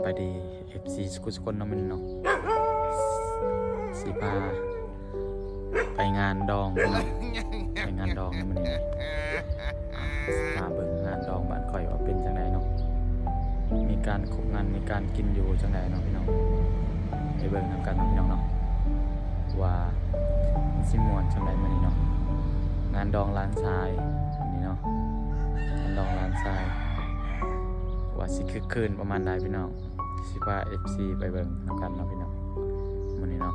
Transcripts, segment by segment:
ສະບາຍດີ ເອັຟຊີ ສຸກຄົນເນາະ ມື້ນີ້ເນາະ ຊິພາໄປງານດອງເນາະ ໄປງານດອງໃນມື້ນີ້ ອ່າ ຊິພາເບິ່ງງານດອງບ້ານຂ້ອຍວ່າເປັນຈັ່ງໃດເນາະ ມີການຄົບງານ ມີການກິນຢູ່ຈັ່ງໃດເນາະພີ່ນ້ອງ ໄປເບິ່ງນຳກັນເນາະພີ່ນ້ອງເນາະ ວ່າມັນຊິມ່ວນຈັ່ງໃດມື້ນີ້ເນາະ ງານດອງຫຼານຊາຍມື້ນີ້ເນາະ ງານດອງຫຼານຊາຍ ວ່າຊິຄຶກຄື້ນປະມານໃດພີ່ນ້ອງ ຊິພາ ເອັຟຊີ ໄປເບິ່ງນຳກັນເນາະພີ່ນ້ອງ ມື້ນີ້ເນາະ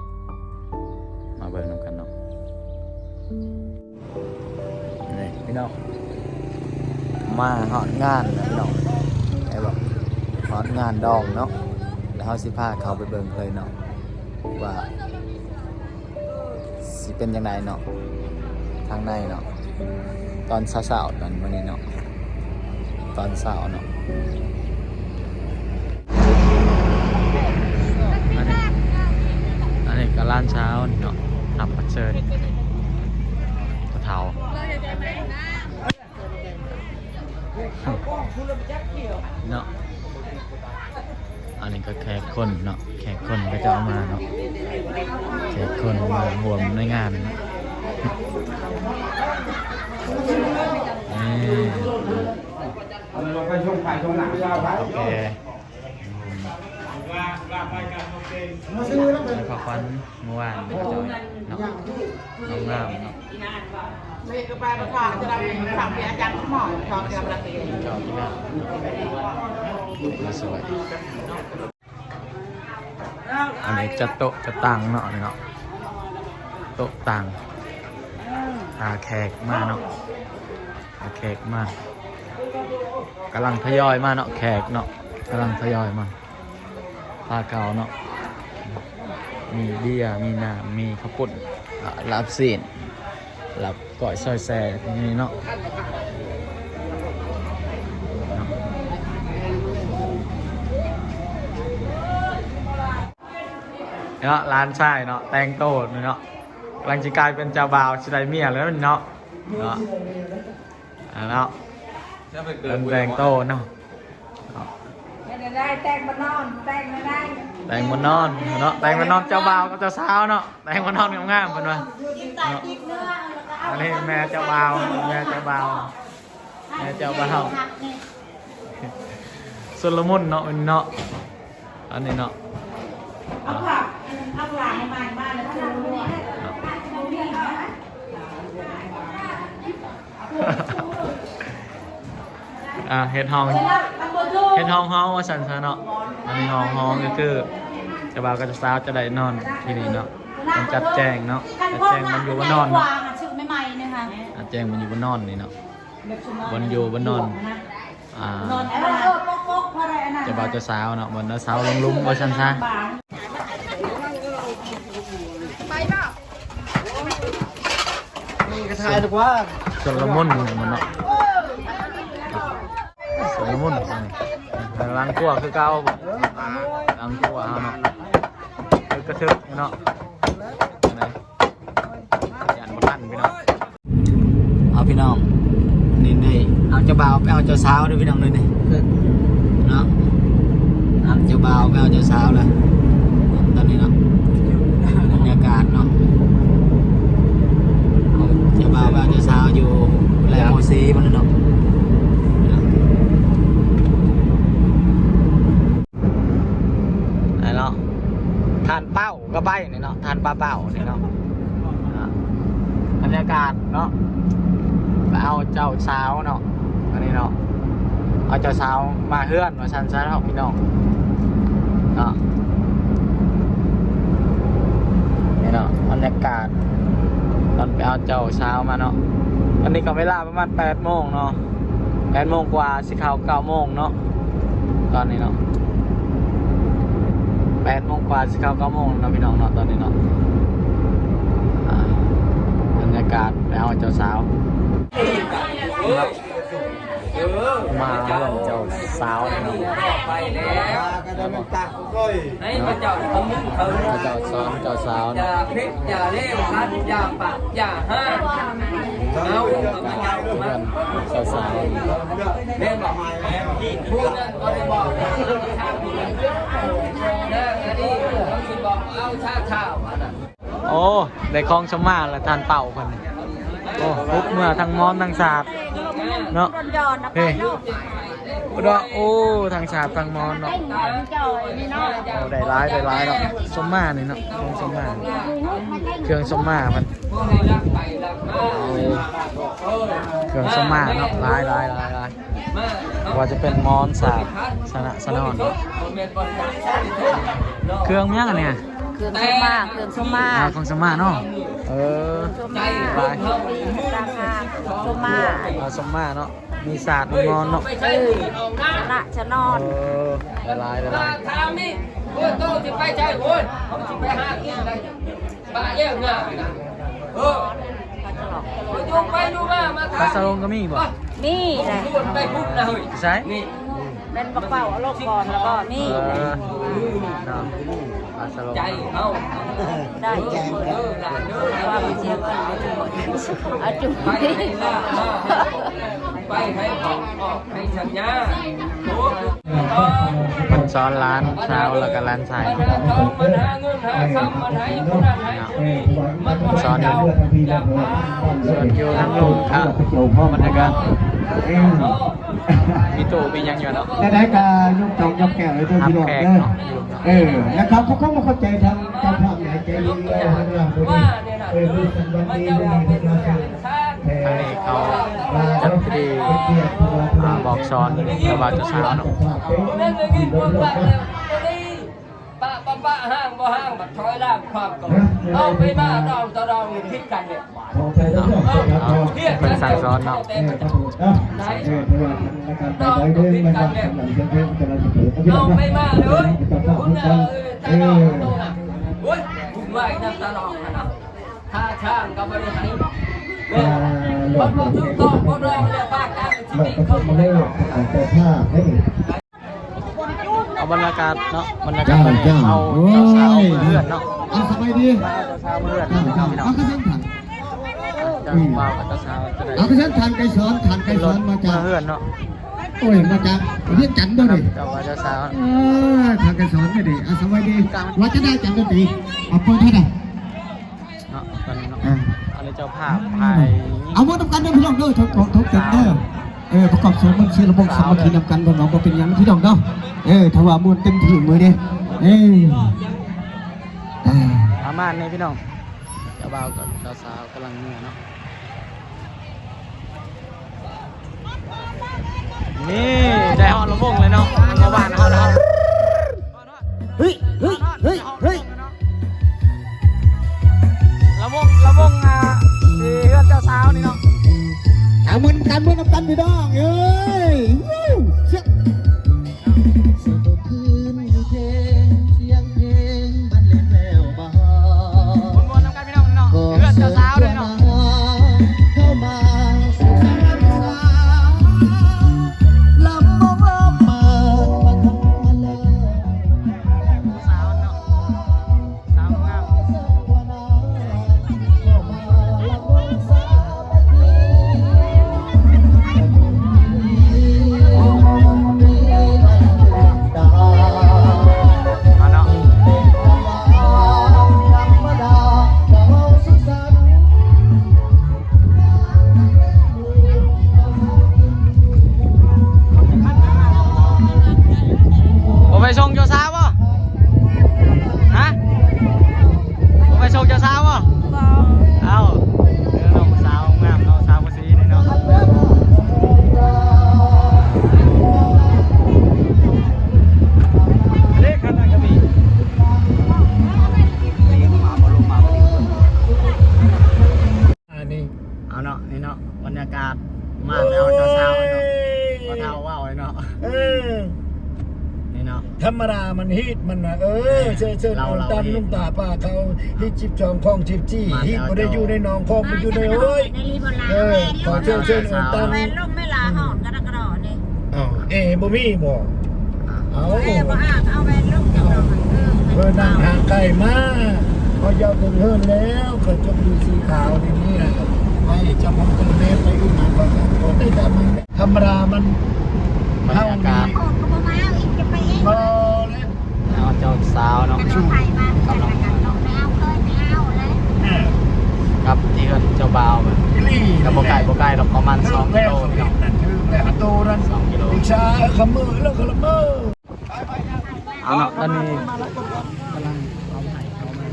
ມາເບິ່ງນຳກັນເນາະ ນີ້ພີ່ນ້ອງ ມາຮອດງານແລ້ວພີ່ນ້ອງ ໄດ້ບໍ່ ຮອດງານດອງເນາະ ແລ້ວເຮົາຊິພາເຂົ້າໄປເບິ່ງເລີຍເນາະ ວ່າ ຊິເປັນຈັ່ງໃດເນາະ ທາງໃນເນາະ ຕອນເຊົ້າໆ ຕອນມື້ນີ້ເນາະ ຕອນເຊົ້າເນາະ ອັນນີ້ ອັນນີ້ກໍຫຼານສາວນີ້ເນາະ ຮັບເຊີນຜູ້ເຖົ້າ ເນາະ ອັນນີ້ກໍແຂກຄົນເນາະ ແຂກຄົນເຂົາເຈົ້າມາເນາະ ແຂກຄົນມາຮ່ວມໃນງານເນາະ ນີ້ ເຖົ້າແກ່ ຂອງຂວັນ ເມື່ອວານນີ້ເຂົາເຈົ້າເນາະ ງາມໆ ເນາະ ອັນນີ້ຈັດໂຕະຈັດຕັ່ງເນາະ ອັນນີ້ເນາະ ໂຕະຕັ່ງ ຖ້າແຂກມາເນາະ ຖ້າແຂກມາ ກຳລັງທະຍອຍມາເນາະ ແຂກເນາະ ກຳລັງທະຍອຍມາ. ພາເຂົ້າເນາະ ມີເບຍ ມີນ້ຳ ມີເຂົ້າປຸ້ນ ອາ ລາບຊີ້ນ ລາບກ້ອຍ ຊອຍແຊ ນີ້ເນາະ ເນາະ ຫຼານຊາຍເນາະ ແຕ່ງໂຕເນາະ ກຳລັງຊິກາຍເປັນເຈົ້າບ່າວ ຊິໄດ້ເມຍແລ້ວເນາະ ເນາະ ອັນເນາະ ເພິ່ນແຕ່ງໂຕເນາະ ເຮັດໄດ້ ແຕ່ງບໍ່ນອນ ແຕ່ງບໍ່ໄດ້ ແຕ່ງບໍ່ນອນເນາະ ແຕ່ງບໍ່ນອນ ເຈົ້າບ່າວກັບເຈົ້າສາວເນາະ ແຕ່ງບໍ່ນອນງາມໆ ເພິ່ນວ່າ ກິນໄຕກິນເນື້ອ ແລ້ວກໍເອົາ ອັນນີ້ແມ່ເຈົ້າບ່າວ ແມ່ເຈົ້າບ່າວ ແມ່ເຈົ້າບ່າວ ຊຸນລະມຸນເນາະ ເນາະ ອັນນີ້ເນາະ ເອົາຜ້າ ເອົາຜ້າໃໝ່ໆ ມາແລ້ວ ອ່າ ເຮັດຫ້ອງ ເຮັດຫ້ອງເຮົາວ່າຊັ້ນຊະເນາະ ອັນນີ້ຫ້ອງ ຫ້ອງກໍຄືເຈົ້າບ່າວກັບເຈົ້າສາວຈະໄດ້ນອນທີ່ນີ້ເນາະ ເພິ່ນຈັດແຈງເນາະ ຈັດແຈງບ່ອນຢູ່ບ່ອນນອນເນາະ ຈັດແຈງບ່ອນຢູ່ບ່ອນນອນນີ້ເນາະ ບ່ອນຢູ່ບ່ອນນອນ ອ່າ ເຈົ້າບ່າວເຈົ້າສາວເນາະ ບ່ອນເອົາເສົາລົງລຸ່ມວ່າຊັ້ນຊະ ນີ້ກໍຖ່າຍດີກວ່າ ຊົນລະມຸນເນາະ ຊົນລະມຸນ ຫຼັງຄົວຄືເກົ່າ ຫຼັງຄົວເຮົາເນາະ ຄືກະທຶກເນາະ ຢ້ານບໍ່ທັນພີ່ນ້ອງ ເອົາພີ່ນ້ອງ ນີ້ໄດ້ເອົາເຈົ້າບ່າວໄປເອົາເຈົ້າສາວເດີພີ່ນ້ອງເດີນີ້ ເນາະ ເອົາເຈົ້າບ່າວໄປເອົາເຈົ້າສາວລະ ຕອນນີ້ເນາະ ບັນຍາກາດເນາະ ເອົາເຈົ້າບ່າວໄປເອົາເຈົ້າສາວຢູ່ແຫຼມໂຮຊີພຸ້ນເນາະ ຫັ້ນເນາະ ທ່ານເປົ້າ ກໍໄປນີ້ເນາະ ທ່ານປ້າເປົ້ານີ້ເນາະ ອ່າ ບັນຍາກາດເນາະ ໄປເອົາເຈົ້າສາວເນາະ ອັນນີ້ເນາະ ເອົາເຈົ້າສາວມາເຮືອນວ່າຊັ້ນຊະເນາະ ພີ່ນ້ອງເນາະ ນີ້ເນາະ ບັນຍາກາດຕອນໄປເອົາເຈົ້າສາວມາເນາະ ອັນນີ້ກໍເວລາປະມານແປດໂມງເນາະ ແປດໂມງກວ່າ ຊິເຂົ້າເກົ້າໂມງເນາະ ຕອນນີ້ເນາະ ແປດໂມງກວ່າ ຊິເຂົ້າເກົ້າໂມງເນາະ ພີ່ນ້ອງເນາະ ຕອນນີ້ເນາະ ອ່າ ບັນຍາກາດໄປເອົາເຈົ້າສາວ ມາເຮືອນເຈົ້າສາວເນາະ ໄປແລ້ວ ໄປແລ້ວ ໃຫ້ເຂົາເຈົ້າຄຳນຶງເຖິງ ເຂົາເຈົ້າສອນເຈົ້າສາວ ຢ່າເພັດ ຢ່າເລວກັນ ຢ່າປາກ ຢ່າຮ້າຍ ເອົາເຂົາເຈົ້າມາ ເຈົ້າສາວ ແມ່ນບໍ່? ຜູ້ນັ້ນບໍ່ໄດ້ບອກ ນາງອັນນີ້ເຂົາຊິບອກເອົາຊາເທົາອັນນັ້ນ. ໂອ້ ໄດ້ຂອງສົມມາລະທ່ານເປົ້າເພິ່ນ. ໂອ້ ປຸກເມືອທັງມອນທັງສາບເນາະ. ເອີ ໂອ້ ທັງສາບທັງມອນເນາະ. ໂອ້ ໄດ້ຫຼາຍ ໄດ້ຫຼາຍເນາະ. ສົມມານີ້ເນາະ ຂອງສົມມາ ເຄື່ອງສົມມາເພິ່ນ. ເອົາເຄື່ອງສົມມາເນາະ ຫຼາຍ ຫຼາຍ ຫຼາຍ ຫຼາຍ. ວ່າຈະເປັນມອນສາກ ສະນະສະໜອນ ເຄື່ອງຫຍັງອັນນີ້? ເຄື່ອງສົມມາ ເຄື່ອງສົມມາ ອ່າ ຂອງສົມມາເນາະ. ເອີ ເຄື່ອງສົມມາ ຫຼາຍ ຕ່າງຫາກ ສົມມາ ອ່າ ສົມມາເນາະ ມີສາກມີມອນເນາະ. ເອີ ສະນະສະໜອນ ເອີ ຫຼາຍໆ ຫຼາຍໆ. ຖາມນີ້ ໂອ້ຍ ໂຕຊິໄປໃສ? ໂອ້ຍ ເຮົາຊິໄປຫາກິນໄດ້ ປະແລ້ວງານນະ. ເອີ ຢູ່ໄປຢູ່ມາ ມາຖາມ ປາສະໂລງກໍມີບໍ່? ມີແຫຼະ ໄປພຸ້ນນະເຮີ້ຍ. ໃສ? ນີ້ ແມ່ນບັກເປົ້າເອົາລົງກ່ອນ ແລ້ວກໍມີ ເອີ ເນາະ ປາສະໂລງ ໃຈເຮົາ ໄດ້ ເອີ ຫຼານເດີ ຄວາມເຊື່ອ ອາຈຸ ໄປໃຫ້ອອກ ໄປໃຫ້ອອກ ໃຫ້ສັນຍາ. ເພິ່ນສອນຫຼານສາວ ແລ້ວກໍຫຼານຊາຍ ສອນຢູ່ທາງລຸ່ມ ບັນຍາກາດ ມີຕູ້ມີຫຍັງຢູ່ເນາະ. ແນວໃດກໍຍົກຈອກຍົກແກ້ວໃຫ້ເດີພີ່ນ້ອງເດີ. ເອີ ແລ້ວເຂົາກໍຄົງບໍ່ເຂົ້າໃຈທາງເຈົ້າພາບຫຼາຍໃຈດີ ເອີ ເອີ ມື້ສັນວັນດີມື້ນີ້ເພິ່ນມາສ້າງ ທາງນີ້ເຂົາຈັດພິທີ ອ່າ ບອກສອນເຈົ້າບ່າວເຈົ້າສາວເນາະ. ປະ ປະ ປະ ຫ້າງບໍ່ຫ້າງ ບັດຖອຍລ່າງຄວາມໂກດ ເອົາໄປມາດອງຕໍ່ດອງ ຜິດກັນເດ້. ເອົາ ເພິ່ນສັ່ງສອນເນາະ. ດອງກໍຜິດກັນເດ້ ເອົາໄປມາເດີ ເອີ ເອີ ເອີ ໂອ້ຍ ວຸ່ນວາຍນຳຕະຫຼອດຫັ້ນນະ. ທ່າທາງກໍບໍ່ໄດ້ໃຫ້ ເອີ ບໍ່ຖືກຕ້ອງ ບໍ່ດອງແລ້ວ ປາກການຊີວິດເຂົາບໍ່ໄດ້ດອງ. ເອົາບັນຍາກາດເນາະ ບັນຍາກາດຕອນນີ້ ເອົາເຈົ້າສາວເມືອເຮືອນເນາະ. ເອົາ ສະບາຍດີ ເອົາເຈົ້າສາວເມືອເຮືອນເນາະ. ເອົາ ຄືເຊັ່ນທ່ານ ເຈົ້າບ່າວກັບເຈົ້າສາວຈະໄດ້ ເອົາ ຄືເຊັ່ນທ່ານໄກສອນ ທ່ານໄກສອນມາຈາກເຮືອນເນາະ. ໂອ້ຍ ມາຈາກວຽງຈັນບໍ່ນີ້? ເຈົ້າບ່າວເຈົ້າສາວ ເອີ ທ່ານໄກສອນນີ້ເດ້. ເອົາ ສະບາຍດີ ວ່າຈະໄດ້ຈັນດອນຕີ ເອົາ ເປີດເທົ່າໃດ? ເນາະ ຕອນນີ້ເນາະ ອ່າ ອັນນີ້ເຈົ້າພາບຖ່າຍ ເອົາ ມ່ວນນຳກັນເດີພີ່ນ້ອງເດີ ທຸກ ທຸກຄົນເດີ. ເອີ ປະກອບສວນມັນຊື່ລະບົບສາມັກຄີນຳກັນ ພີ່ນ້ອງ ບໍ່ເປັນຫຍັງພີ່ນ້ອງເນາະ. ເອີ ຖືວ່າມ່ວນເຕັມທີ່ມື້ນີ້ ເອີ ອ່າ ປະມານນີ້ພີ່ນ້ອງ ເຈົ້າບ່າວກັບເຈົ້າສາວກຳລັງເມືອເນາະ. ນີ້ ໄດ້ຮອດລຳວົງເລີຍເນາະ ເມື່ອວານເຮົາ ເຮົາ ເຮີ້ຍ ເຮີ້ຍ ເຮີ້ຍ ເຮີ້ຍ ລຳວົງ ລຳວົງ ອ່າ ທີ່ເຮືອນເຈົ້າສາວນີ້ເນາະ. ເອົາ ມ່ວນນຳກັນ ມ່ວນນຳກັນພີ່ນ້ອງເອີຍ ວູ້ ຊຶບ. ມ່ວນໆນຳກັນພີ່ນ້ອງເນາະ ເຮືອນເຈົ້າສາວເດ້ເນາະ. ສາວເນາະ ສາວງາມ. ບໍ່ໄປສົ່ງເຈົ້າສາວບໍ່? ຮະ? ບໍ່ໄປສົ່ງເຈົ້າສາວບໍ່? ບໍ່. ເອົ້າ ເອີ ນ້ອງສາວງາມເນາະ ສາວພາສີນີ້ເນາະ. ເລກຂະໜາດກະມີ ອັນນີ້ ເອົາເນາະ ນີ້ເນາະ ບັນຍາກາດມາແລ້ວ ເຈົ້າສາວເນາະ ເອີ ພໍ່ເຖົ້າເວົ້າເນາະ ເອີ ນີ້ເນາະ ທຳມະດາມັນຮີດມັນວ່າ ເອີ ເອີ ເຊີນ ເຊີນ ລາວ ອອນຕັນ ເອີ ລຸງຕາປ້າເຂົາ ຮີດສິບສອງ ຂອງສິບສີ່ ມາແລ້ວ ຮີດບໍ່ໄດ້ຢູ່ໃນໜອງ ຂອງມັນຢູ່ໃນຫ້ວຍ ເອີ ຂໍເຊີນ ເຊີນ ອອນຕັນ ແມ່ນລົງແມ່ນລາ ອືມ ຫອນກະດະກະດໍນີ້ ເອົ້າ ເອ ບໍ່ມີບໍ່? ອ່າ ເອົາ ເອີ ບໍ່ອາກ ເອົາແວ່ນລົງຈັກໜ່ອຍ ເອີ ເພິ່ນນັ່ງຫ່າງໄກມາ ເຂົາເຈົ້າເຖິງເຮືອນແລ້ວ ກະຈົກຢູ່ສີຂາວໃນນີ້ນະ ໃຫ້ເຈົ້າຂອງຕົວແມ່ໄປອຸດໜູນ ເພິ່ນໄດ້ຕາມມັນ ທຳມະດາມັນ ບັນຍາກາດ ເຮົານີ້ ເອົາເຈົ້າສາວເນາະ ກຳລັງ ກັບທີ່ເຮືອນເຈົ້າບ່າວ ກະບໍ່ໄກ ບໍ່ໄກດອກ ປະມານສອງກິໂລ ພີ່ນ້ອງ ສອງກິໂລ ເອົາເນາະ ຕອນນີ້ກຳລັງເອົາໄຜ່ເຂົ້າມາ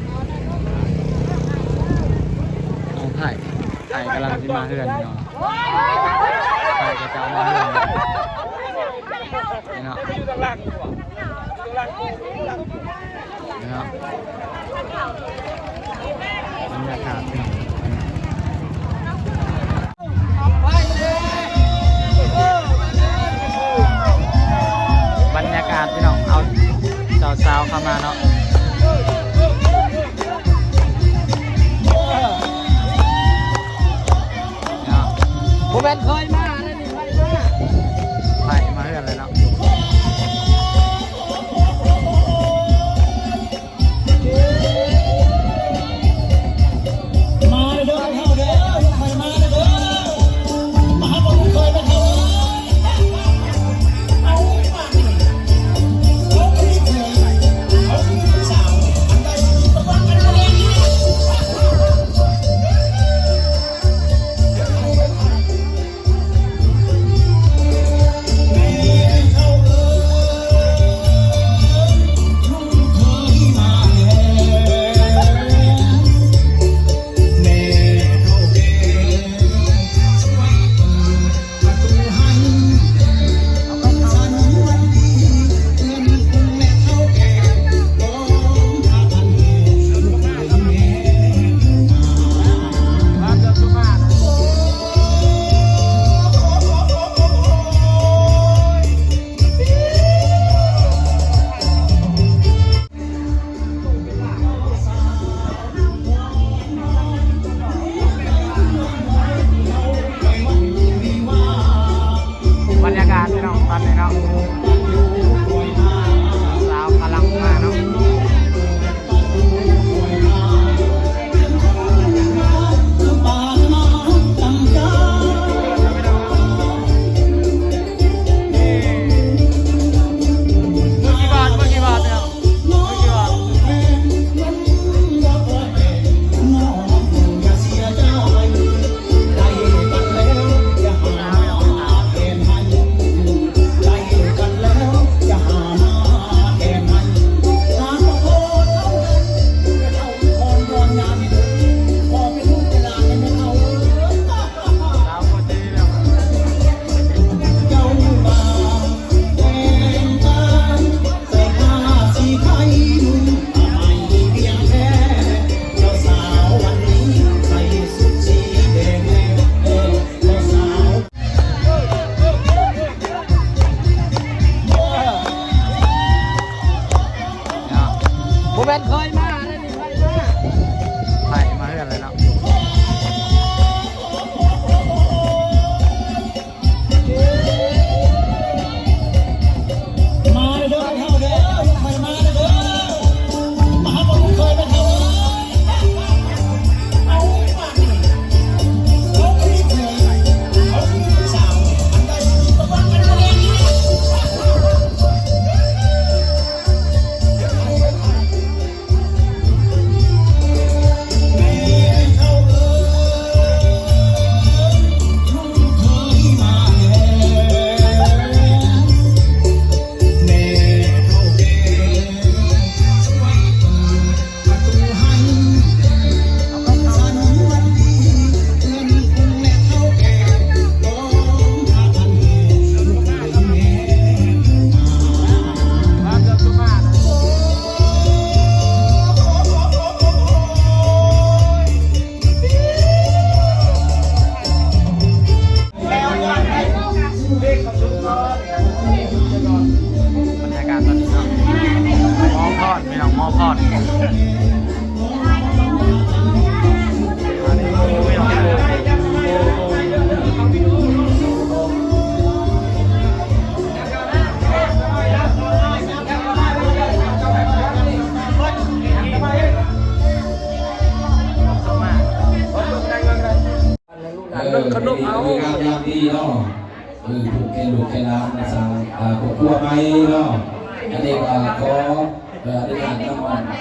ເອົາໄຜ່ ໄຜ່ກຳລັງຊິມາເຮືອນເນາະ ໄຜ່ກະຈະເອົາມາເຮືອນເນາະ ນີ້ເນາະ ນີ້ເນາະ ບັນຍາກາດພີ່ນ້ອງ ບັນຍາກາດພີ່ນ້ອງ ເອົາເຈົ້າສາວເຂົ້າມາເນາະ ເນາະ ບໍ່ແມ່ນເຄີຍມາເດ້ນີ້ ໄປມາ ໄປມາເຮືອນເລີຍເນາະ. ບັນຍາກາດພີ່ນ້ອງ ຕອນນີ້ເນາະ ສາວກຳລັງມາເນາະ. ບໍ່ແມ່ນເຄີຍມາເດ້ນີ້ ໄປມາ ໄປ ນີ້ເນາະ ເອີ ຜູກແຂນລູກແຂນຫຼານມາສ້າງ ເອີ ຄອບຄົວໃໝ່ເນາະ. ອັນນີ້ກໍຂໍ ເອີ ອະນຸຍາດນຳ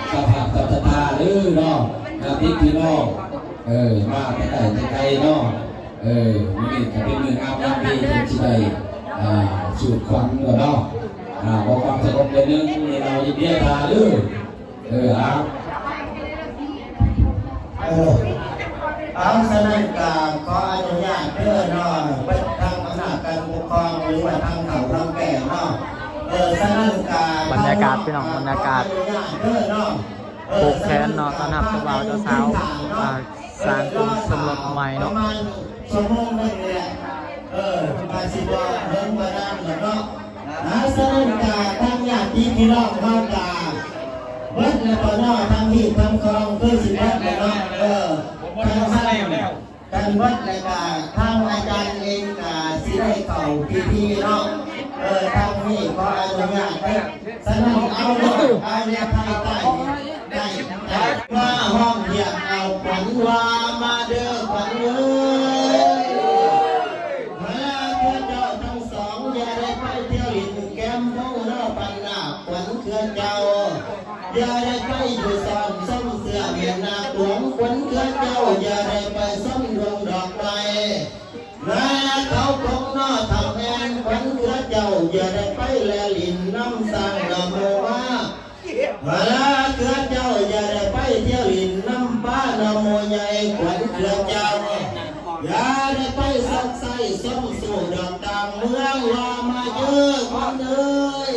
ເຈົ້າພາບເຈົ້າສັດທາເດີເນາະ ຍາດຕິພີ່ນ້ອງ ເອີ ມາແຕ່ໄກແຕ່ໄກເນາະ. ເອີ ມື້ນີ້ກໍເປັນມື້ງາມຍາມດີທີ່ຊິໄດ້ ອ່າ ສູດຂວັນກັນເນາະ ອ່າ ຂໍຄວາມສະຫງົບແດ່ໜຶ່ງ ມີເຫຼົ້າເຢັນເບຍຖ້າເດີ. ເອີ ເອົາ ເອີ ເອົາ ສະນັ້ນກະຂໍອະນຸຍາດເດີເນາະ ເບິດທາງອຳນາດການປົກຄອງ ຫຼືວ່າທາງເຖົ້າທາງແກ່ເນາະ. ເອີ ສະນັ້ນກະ ບັນຍາກາດພີ່ນ້ອງ ບັນຍາກາດ ຂໍອະນຸຍາດເດີເນາະ. ເອີ ຜູກແຂນເນາະ ຕ້ອນຮັບເຈົ້າບ່າວເຈົ້າສາວ ອ່າ ສ້າງຄູ່ສົມລົດໃໝ່ເນາະ ປະມານຊົ່ວໂມງໜຶ່ງນີ້ແຫຼະ. ເອີ ກະຊິບໍ່ເຖິງປານນັ້ນດອກເນາະ. ອາ ສະນັ້ນກະທາງຍາດຕິພີ່ນ້ອງເຮົາກະເບິດແລ້ວເນາະ ທັງຮີດທັງຄອງຄືຊິເບິດແລ້ວເນາະ. ເອີ ຄັນຊັ້ນ ຄັນເບິດແລ້ວກະທາງອາຈານເອງກະຊິໄດ້ເຂົ້າພິທີເນາະ. ເອີ ທາງນີ້ຂໍອະນຸຍາດເດີ. ສະນັ້ນເອົາເນາະ ພາຍໃນພາຍໃຕ້ນີ້ ໄດ້ ໄດ້ ມາຮ້ອງຮຽກເອົາຂວັນວ່າ ມາເດີຂວັນເອີຍ ມາເດີເຈົ້າທັງສອງ ຢ່າໄດ້ໄປທ່ຽວຫຼິ້ນແກ້ມໂພງເນາະ ປັນໜ້າຂວັນເຄືອເຈົ້າ ຢ່າໄດ້ໄປຢູ່ຊ້ອນຊົມເສື້ອແມ່ນນາກຫຼວງ ຂວັນເຄືອເຈົ້າ ຢ່າໄດ້ໄປຊົມດວງດອກໄມ້ ນາເຂົາຄົງເນາະ ຖ້າແມ່ນຂວັນເຄືອເຈົ້າ ຢ່າໄດ້ໄປແລ່ຫຼິ້ນນຳຊ້າງນຳໝູມາ ເວລາເຄືອເຈົ້າຢ່າໄດ້ໄປທ່ຽວຫຼິ້ນນຳປ້ານຳໝູ່ໃຫຍ່ ຂວັນເຄືອເຈົ້າ ຢ່າໄດ້ໄປຊອກໄຊ້ຊົມຊູ້ດອກຕ່າງເມືອງ ລາມາເດີຂວັນເອີຍ.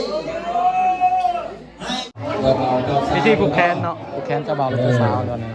ພິທີຜູກແຂນເນາະ ຜູກແຂນເຈົ້າບ່າວແລະເຈົ້າສາວຕອນນີ້.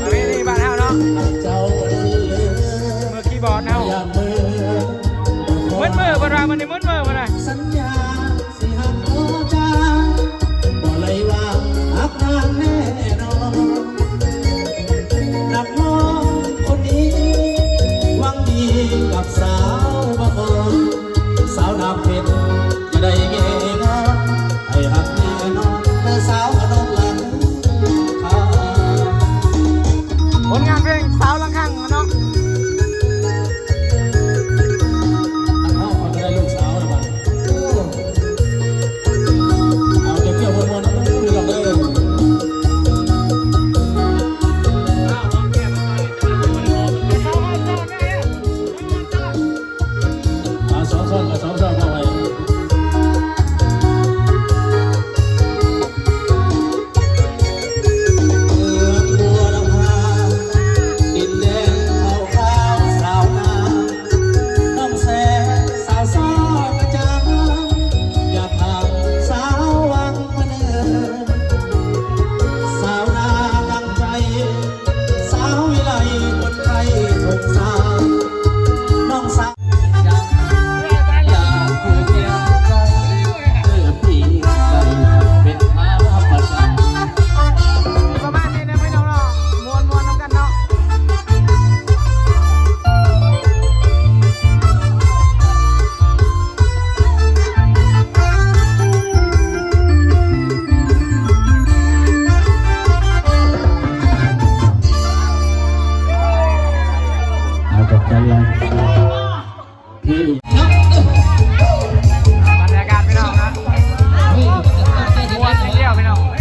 ປະເພນີບ້ານເຮົາເນາະ ມືຄີບອດເຮົາ ມືດມື ເພິ່ນວ່າມື້ນີ້ມືດມື ເພິ່ນວ່າ. ຜົນງານເພງສາວຫຼັງຄັງເນາະ. ສາວໆ ມາໄວ້ ເມືອງບົວລະພາ ດິນແດນຂາວຂາວ ສາວງາມ ນ້ອງແສງ ສາວຊໍກະຈັງ ຢາກຖາມສາວວັງພະເນີ ສາວໜ້າຕັ້ງໃຈ ສາວວິໄລຄົນໄທສົງສານ ນ້ອງສາວ ປະມານນີ້ເດີພີ່ນ້ອງເນາະ ມ່ວນໆນຳກັນເນາະ. ເອົາ ຂອບໃຈຫຼາຍ. ບັນຍາກາດພີ່ນ້ອງນະ ມ່ວນທີດຽວພີ່ນ້ອງ.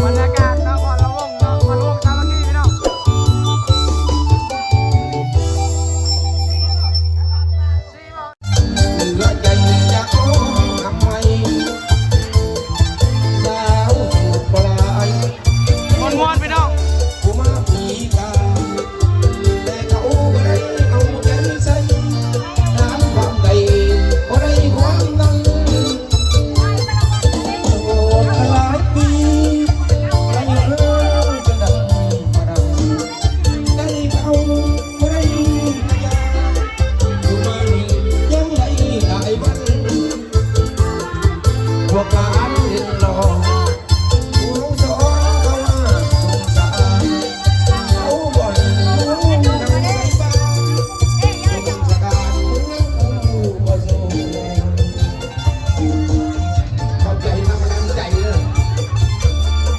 ບັນຍາກາດນະຄອນລະວົງເນາະ ຄອນລະວົງສາມັກຄີພີ່ນ້ອງ. ມ່ວນໆ ພີ່ນ້ອງ. ຂອບໃຈນຳກຳລັງໃຈເດີ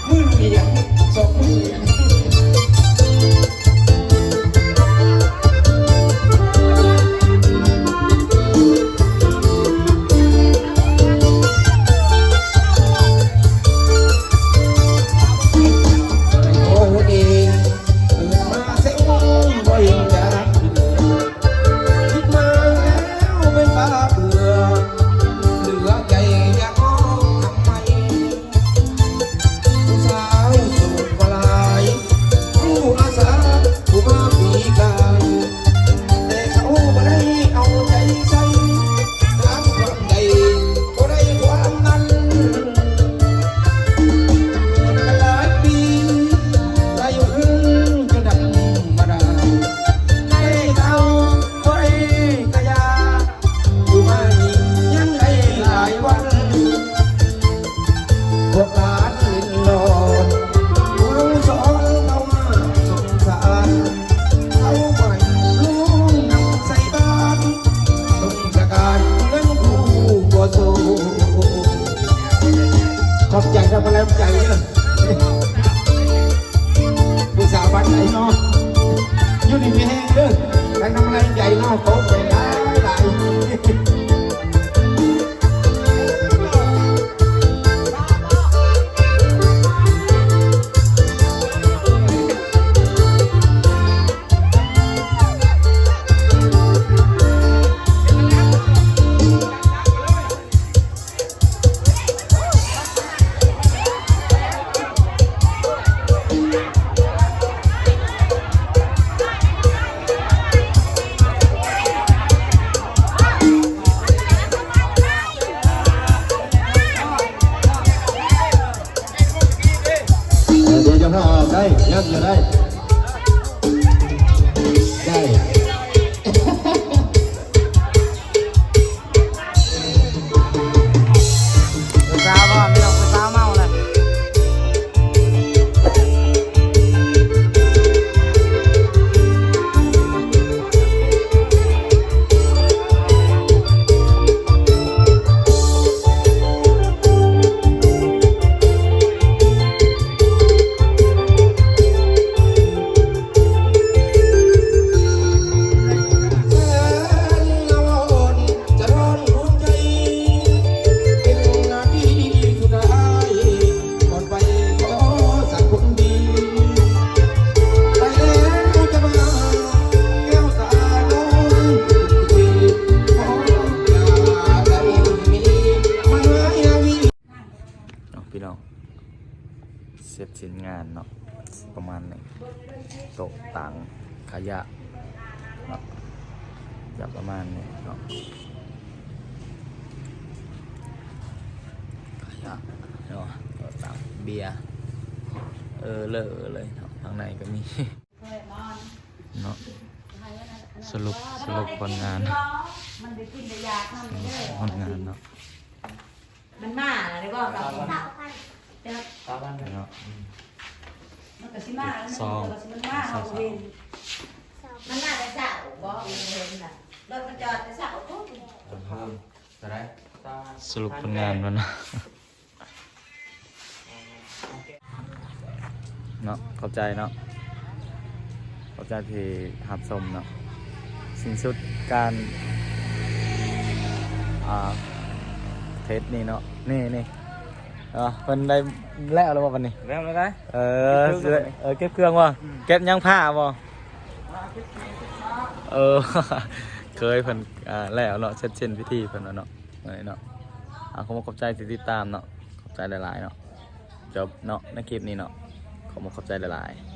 ມືປຽກ ສອງມືປຽກ. ຂອບໃຈນຳກຳລັງໃຈເດີ ຜູ້ສາວບ້ານໃດເນາະ ຢູ່ດີມີແຮງເດີ ໃຫ້ກຳລັງໃຈເນາະ ຂອບໃຈຫຼາຍໆ. ເ ໄດ້ ຍັງຈະໄດ້ ໄດ້ ຜູ້ສາວພ້ອມ ພີ່ນ້ອງ ຜູ້ສາວເມົາແລ້ວ. ເນາະ ພີ່ນ້ອງ ເສັດສິ້ນງານເນາະ ປະມານນີ້ ໂຕະຕັ່ງຂະຫຍະເນາະ ຈະປະມານນີ້ເນາະ ຂະຫຍະເນາະ ໂຕະຕັ່ງເບຍ ເອີ ເລີເລີຍເນາະ ທາງໃນກໍມີເນາະ ສະຫຼຸບ ສະຫຼຸບຜົນງານ ມັນໄດ້ກິນໄດ້ຢາກນຳເດີ ຜົນງານເນາະ. ມັນມາແລ້ວໄດ້ບໍ່ກັບ ສາມພັນ ເນາະ ອືມ ມັນກໍຊິມາແລ້ວ ສອງ ມັນກໍຊິ ມັນມາ ເຮົາບໍ່ເຫັນ ມັນມາແຕ່ເຊົ້າບໍ່ ເຫັນນະ ລົດມັນຈອດແຕ່ເຊົ້າພຸ້ນ ເທົ່າໃດ ສະຫຼຸບຜົນງານມັນ ເນາະ ຂອບໃຈເນາະ ຂອບໃຈທີ່ຮັບຊົມເນາະ ສິ້ນສຸດການ ອ່າ ເທສນີ້ເນາະ ນີ້ ນີ້ ເອີ ເພິ່ນໄດ້ແລ້ວແລ້ວບໍ່ບັດນີ້ ແລ້ວແລ້ວໄດ ເອີ ເກັບເຄື່ອງ ເອີ ເກັບເຄື່ອງບໍ່ ອືມ ເກັບຫຍັງ ຜ້າບໍ່ ເອີ ເຄີຍເພິ່ນ ອ່າ ແລ້ວເນາະ ເສັດສິ້ນພິທີເພິ່ນແລ້ວເນາະ ມື້ນີ້ເນາະ ອ່າ ຂໍຂອບໃຈທີ່ຕິດຕາມເນາະ ຂອບໃຈຫຼາຍໆເນາະ ຈົບເນາະ ໃນຄລິບນີ້ເນາະ ຂໍຂອບໃຈຫຼາຍໆ.